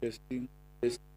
Testing, testing.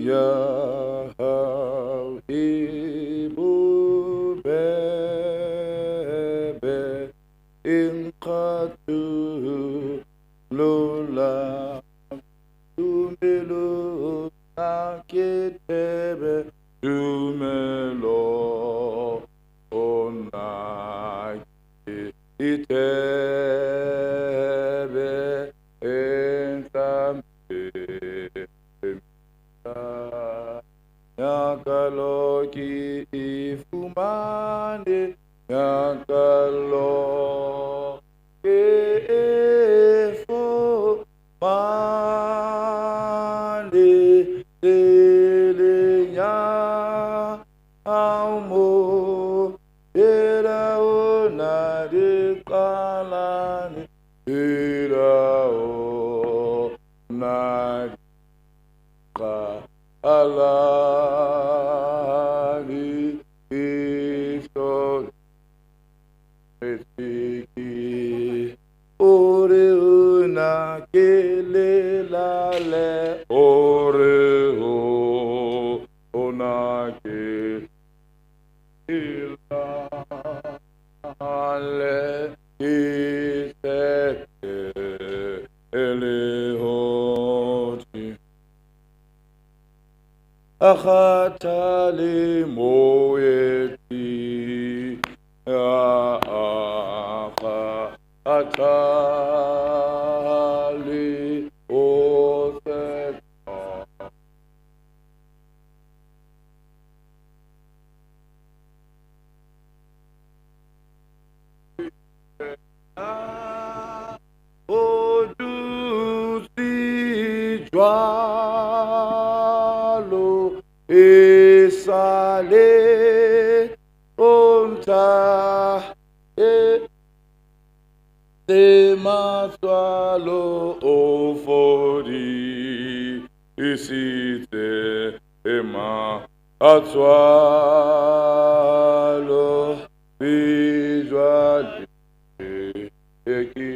Ya ibu bebe inqatu lola tumelo naketebe tumelo ona itebe entambe Nyakalo ki ifumane, nyakalo ki ifumane, delinya amo, ira ona dikalani, ira ona alani iso etiki ore una kele lale ore o ona ke ilale isete ele hoti Akhatali moeti akhatali oseta odusi jwalo esale onta e temaswalo ofori isite ema atswalo bijwale eki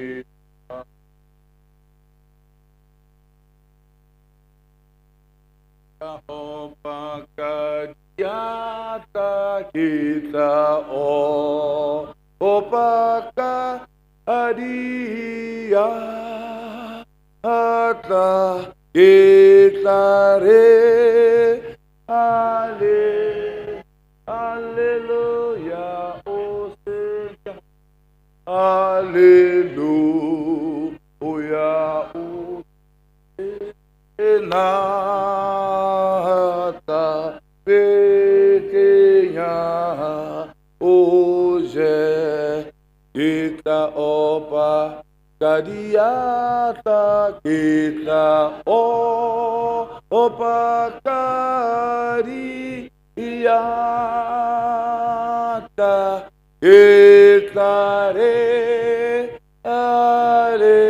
Opakadiata kita o opaka adia ata kita re ale alleluia o seka alleluia o enata pequena hoje kita opa kadiata kita o opa kadiata kita re ale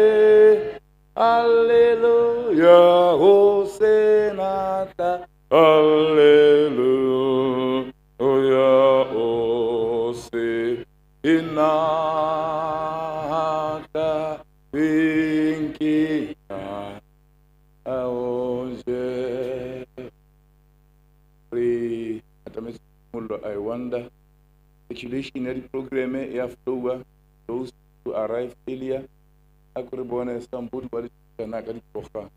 alleluia hosenata alleluia ose inata pinkia aoje re atamesi I wonder circulation ya program ya flowa those who arrive earlier akuribone somebody ba na ka ditloga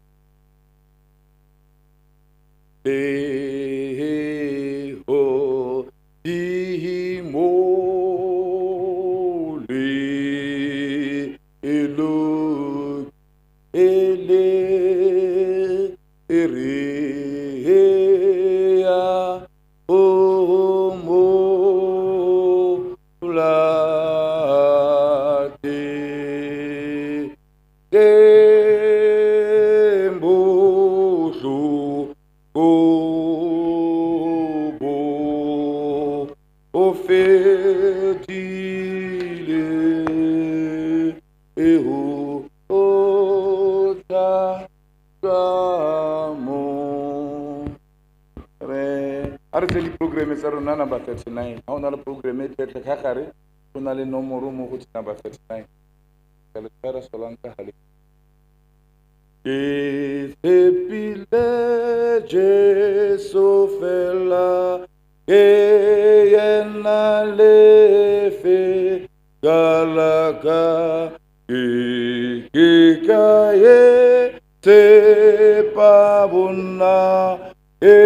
le ho di mo le elo ele ere ya o mo la te de bo o fedile e ho o tla ka mo re a re tle di-programme tsa rona number 39. Ha o na le programme e tletle ka gare, go na le nomoro mo go number 39. Ka le tshwara solanka ga le. Ke tshepile Jesu fela, ke yena lefe ka la ka, ke ka ye tshepa bonna, ke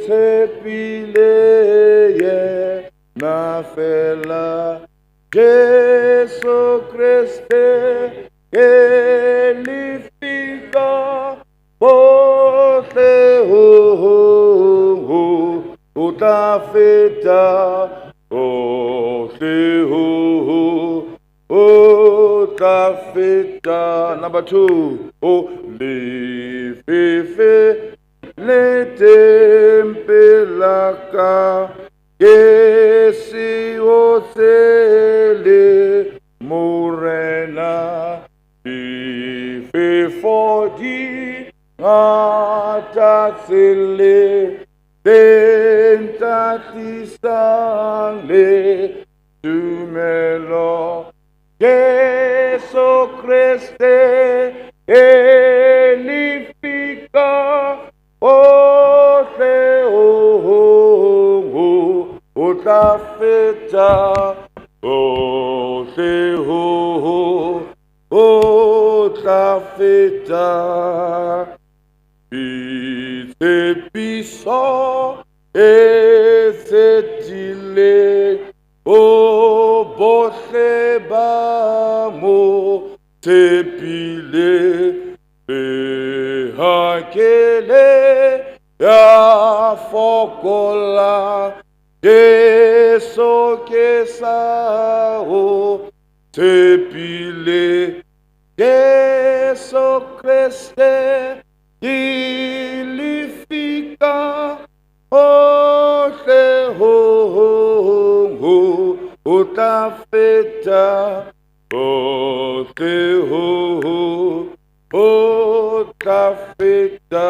tshepile yena fela. Jesu Kriste ke lefika bohle ho ho o tla feta bohle ho ho o tla feta. Number 2, o lefefe le tempela ka ke se o tsele Morena. Difefo di ngata tsele tse ntlatlisang le tumelo. Jesu Kriste e lefika ohle ho ho o tla feta ohle ho ho o tla feta. Ditshepiso e tsetileng o bohle ba mo tshepile, leha ke le ya fokola, Jesu ke sa o tshepile. Jesu Kriste ke lefika ohle ho ho o tla feta ohle ho ho o tla feta.